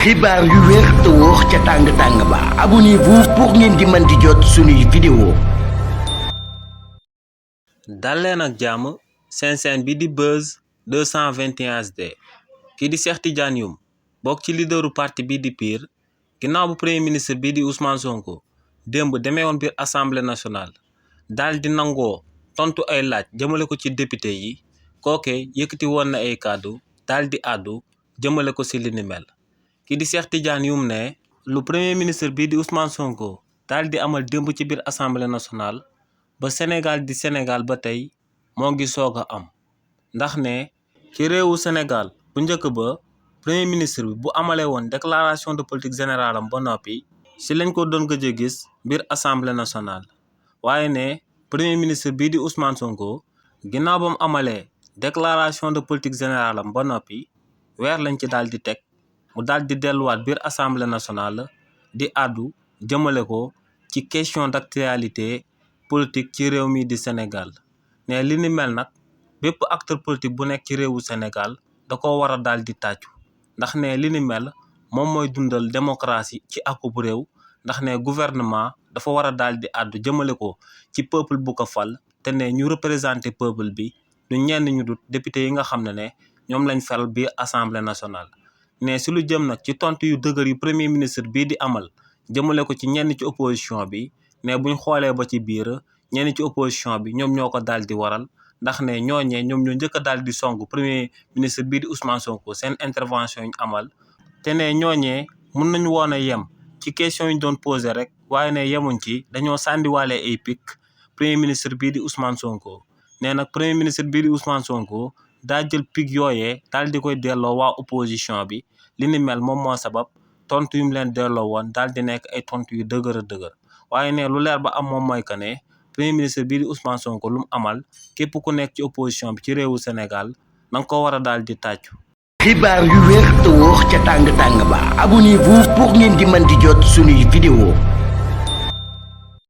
xibaar yu wér te wóor ca tàng ba abonnez-vous pour ngeen di mën di jot suñuy vidéo. dal leen ak jàmm seen chaîne bi di Buzz 221 HD kii di Cheikh Tidiane Youm bokk ci leaderu parti bi di PUR ginnaaw bu premier ministre bi di Ousmane Sonko démb demee woon biir assemblée nationale daal di nangoo tontu ay laaj jëmale ko ci député yi kooke yëkkati woon na ay kàddu daal di àddu jëmale ko ci li ni mel. kii di Cheikh Tidiane Youm ne lu premier ministre bii di Ousmane Sonko daal di amal démb ci biir assemblée nationale ba Sénégal di Sénégal ba tey moo ngi soog a am ndax ne ci réewu Sénégal bu njëkk ba premier ministre bi bu amalee woon déclaration de politique générale am ba noppi si lañ ko doon gëj a gis biir assemblée nationale waaye ne premier ministre bii di Ousmane Sonko ginnaaw ba mu amalee déclaration de politique générale am ba noppi weer lañ ci daal di teg. mu daal di delluwaat biir assemblée nationale di àddu jëmale ko ci question d'actualité politique ci réew mi di Sénégal ne li ni mel nag bépp acteur politique bu nekk ci réewu Sénégal da ko war a daal di tàccu ndax ne li ni mel moom mooy dundal démocratie ci akub réew ndax ne gouvernement dafa war a daal di àddu jëmale ko ci peuple bu ko fal te ne ñu représenter peuple bi ñu ñenn ñu dut député yi nga xam ne ñoom lañ fal biir assemblée nationale. ne si lu jëm nag ci tontu yu dëgër yu premier ministre bii di amal jëmale ko ci ñenn ci opposition bi ne buñ xoolee ba ci biir ñenn ci opposition bi ñoom ñoo ko daal di waral ndax ne ñooñee ñoom ñoo njëkk a daal di song premier ministre bii di Ousmane Sonko seen intervention yi amal te ne ñooñee mun nañu woon a yem ci question yi ñu doon posé rek waaye ne yemuñ ci dañoo sàndiwaale ay pic premier ministre bii di Ousmane Sonko ne nag premier ministre bii di Ousmane Sonko daa jël pic yooyee daal di koy delloo waa opposition bi li ni mel moom moo sabab tontu yu mu leen delloo woon daal di nekk ay tontu yu dëgër a dëgër waaye ne lu leer ba am moom mooy que ne premier ministre bii di Ousmane Sonko lu mu amal képp ku nekk ci opposition bi ci réewu Sénégal na nga ko war a daal di tàccu. xibaar yu wér te wóor ca tàng ba abonnez-vous pour ngeen di mën di jot suñuy vidéo.